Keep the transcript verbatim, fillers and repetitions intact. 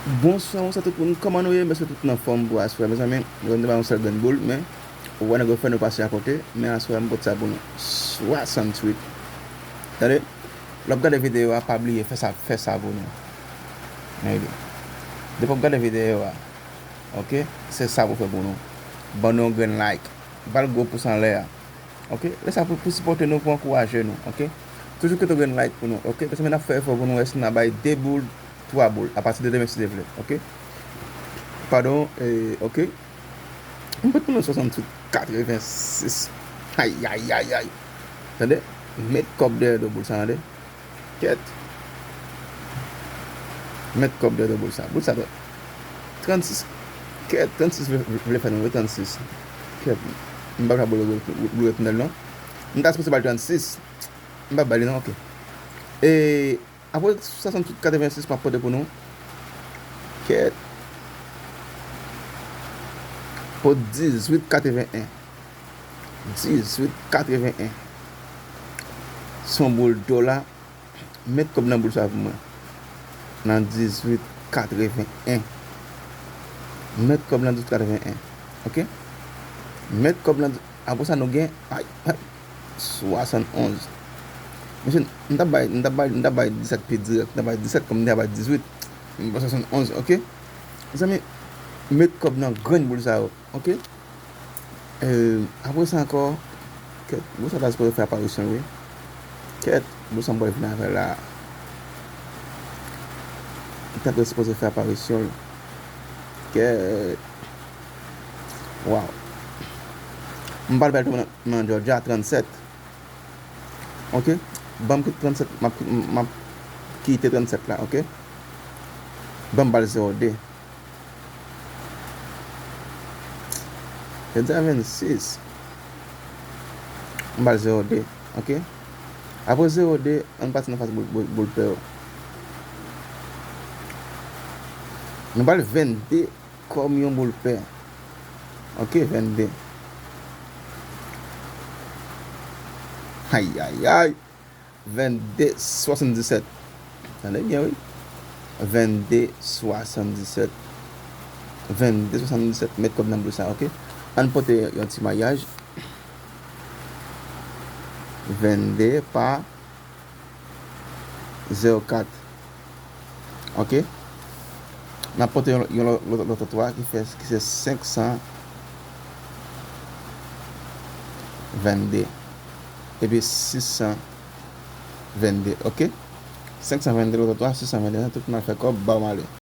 Bonswa, bonswa tout moun. Kòman nou ye? M espere tout moun anfòm pou aswè. Mezanmi, nou te ba yon sèl grenn boul, men ou wè nèg yo fè nou pase akote, men aswè a m pote sa pou nou. Swasanntuit. Tande? Lè w ap gade videyo a, pa bliye fè sa, fè sa pou nou. Maybe. Depi w ap gade videyo a, oke? Se sa pou fè pou nou. Ban nou yon grenn like. Ba l gwo pous anlè a. Oke? Lè sa pou, pou sipòte nou, pou ankouraje nou, oke? Toujou kite yon grenn like pou nou, oke? Paske n ap fè efò pou nou wè si n a bay de boul, twa boul, apati de demen si Dye vle, oke? Padon, e, oke? M pot pou nou swasanntuit katrevensis. Ay, ay, ay, ay. Tande? Met kòb dèyè do boul sa, tande? Kèt. Met kòb dèyè do boul sa. Boul sa, trannsis. Kèt, trannsis vle, vle fè nou, wi, trannsis. Kèt. M pa ka boule, boule, boule, boule, non. M ta sipoze ba l trannsis. M pa ba li, non, oke. E, apre swasanntuit katrevensis, m ap pote pou nou. Kèt. Pou dizuit katreven en. Dizuit katreven en. Se yon boul dola. Met kòb nan boul sa pou mwen. Nan dizuit katreven en. Met kòb nan dizuit katreven en. Oke? Met kòb nan, apre sa nou gen, ay, ay, swasannonz. Mesye, m t ap bay, m t ap bay, m t ap bay disèt pi dirèk. M t ap bay disèt kòm m te bay dizuit. M bay swasannonz, oke? Mezanmi, met kòb nan grenn boul sa yo, oke? E, apre sa ankò, kèt, boul sa ta sipoze fè aparisyon l, wi. Kèt, boul sa m pral vin avè l la. Li ta dwe sipoze fè aparisyon l. Kèt. Waw. M pral bay tou nan, nan Georgia, trannsèt. Oke? Ban m kite trannsèt, m ap, m ap kite trannsèt la, oke? Ban m ba l zewo de. Yo di a vennsis. M ba l zewo de, oke? Apre zewo de, ann pati nan faz boul, boul, boul pè yo. Nou ba l vennde kòm yon boul pè. Oke, vennde. Ay, ay, ay. Vennde swasanndisèt. Tande byen, wi. Vennde swasanndisèt. Vennde swasanndisèt. Met kòb nan boul sa, oke? Ann pote yon ti mayaj. Vennde pa zewo kat. Oke? N ap pote yon, yon lòt, lòt, lòt, lòt twa ki fè, ki se senk san vennde. Epi sis san vennde, oke? Senk san vennde lòt twa, sis san vennde, tout moun al fè kòb, ba m ale.